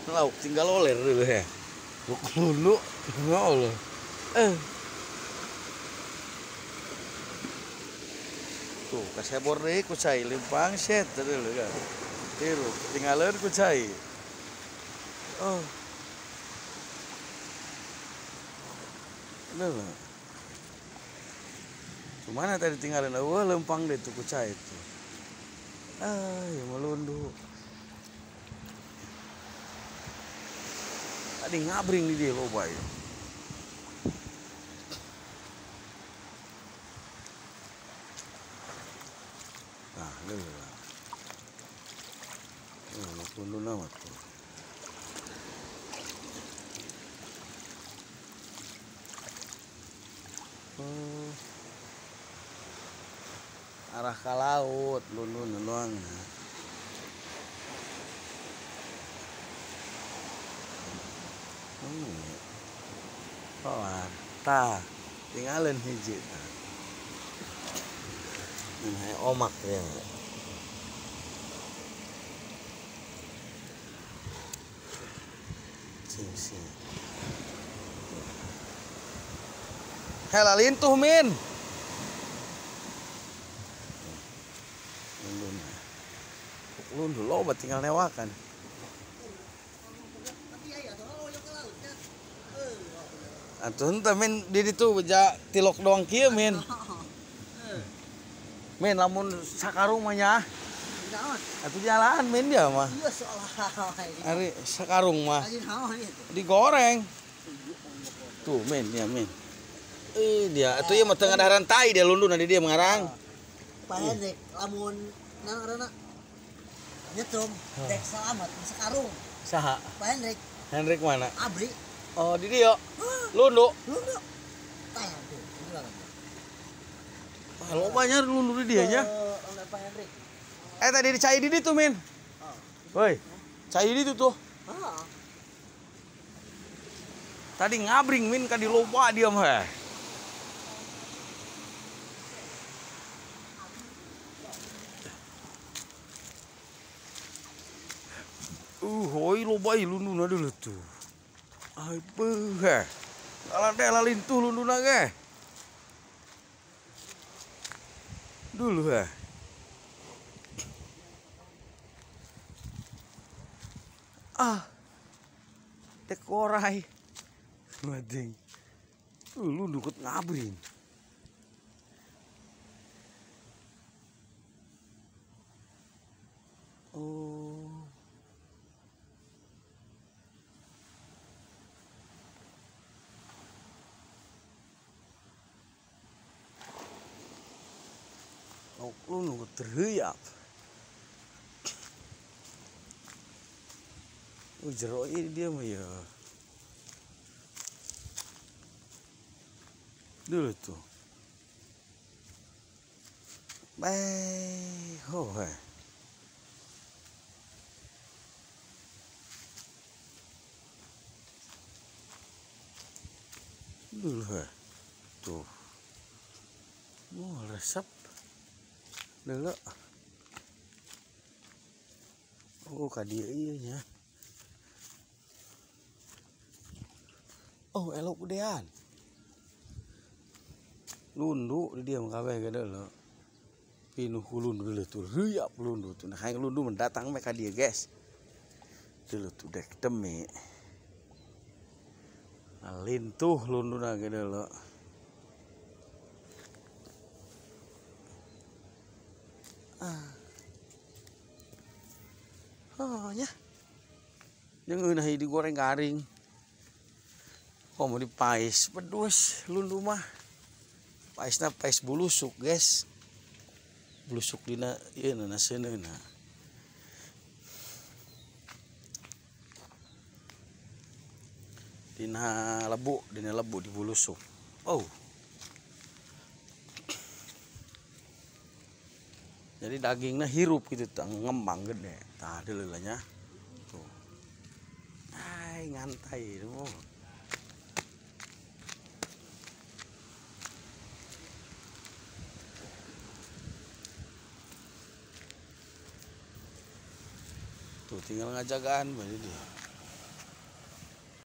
Lauk tinggal oler dulu ya. Lulu, ya Allah. Tuh, kasebor deui ku cai lempang set dulu kan. Tiru, tinggalin ku cai. Oh. Dulu. Cumana tadi tinggalin eueuh lempang deh tuh ku cai itu. Ah, ya melundu. Tadi ngabring di dia loba ya. Nah, dulu lah. Oh, lundu nama tuh. Oh. Arah ke laut, lundu doang. Oh, tah, tinggalin hiji tah. Ini omak ya. Sing. Hela lintuh min. Lundu loba tinggal newakan. Atuh henteu min di ditu beja tilok doang kieu min. Min lamun sakarung mah nya. Atuh jalan min dia mah. Ari sakarung mah. Digoreng. Tuh min ya min. Dia atuh ieu mah teu ngadaharan tai dia lunduna di dia mengarang. Pak Hendrik lamun naon ngaranna nyetrum dek selamat sakarung. Saha? Pak Hendrik. Hendrik mana? Abri. Oh, di dia. Lundu. Lundu. Tah tuh, Wah, lobanya lundu di dia nya. Oleh Pak Hendrik. Tadi di cai di ditu, min. Woi. Cai di ditu tuh. Heeh. Tadi ngabring min ka di loba dia mah. Hoi loba lunduna dulu tuh. Ai beuh. Alah teh lalintuh lunduna ge. Dulu ha. Ah. Tekorai. Mading. Lundu kut ngabring. Oh. Lu teriak. Oh, jero ini dia mah ya. Dulu tuh. Bye. Oh, hai. Dulu hai. Tuh. Oh, resep. Dulu. Oh, ka dieu ieu nya. Oh, elok gedean. Lundu di dia mah kabeh ge deuleu. Pinuh ku lundu deuleu tuh, reuap lundu tuh. Nah, hayang lundu mendatang meh ka dieu, guys. Deuleu tuh dek demi. Nah, lintuh lunduna ge deuleu. Ah. Oh nya. Jeung eunah digoreng garing. Komo dipais pedus lundu mah. Paisna pais bulusuk, guys. Bulusuk dina ieu na seuneuna. Dina lebu dibulusuk. Oh. Jadi dagingnya hirup gitu, ngembang gede. Tah deuleu nya. Tuh. Ai ngantai tuh. Tuh tinggal ngajagaan berarti dia.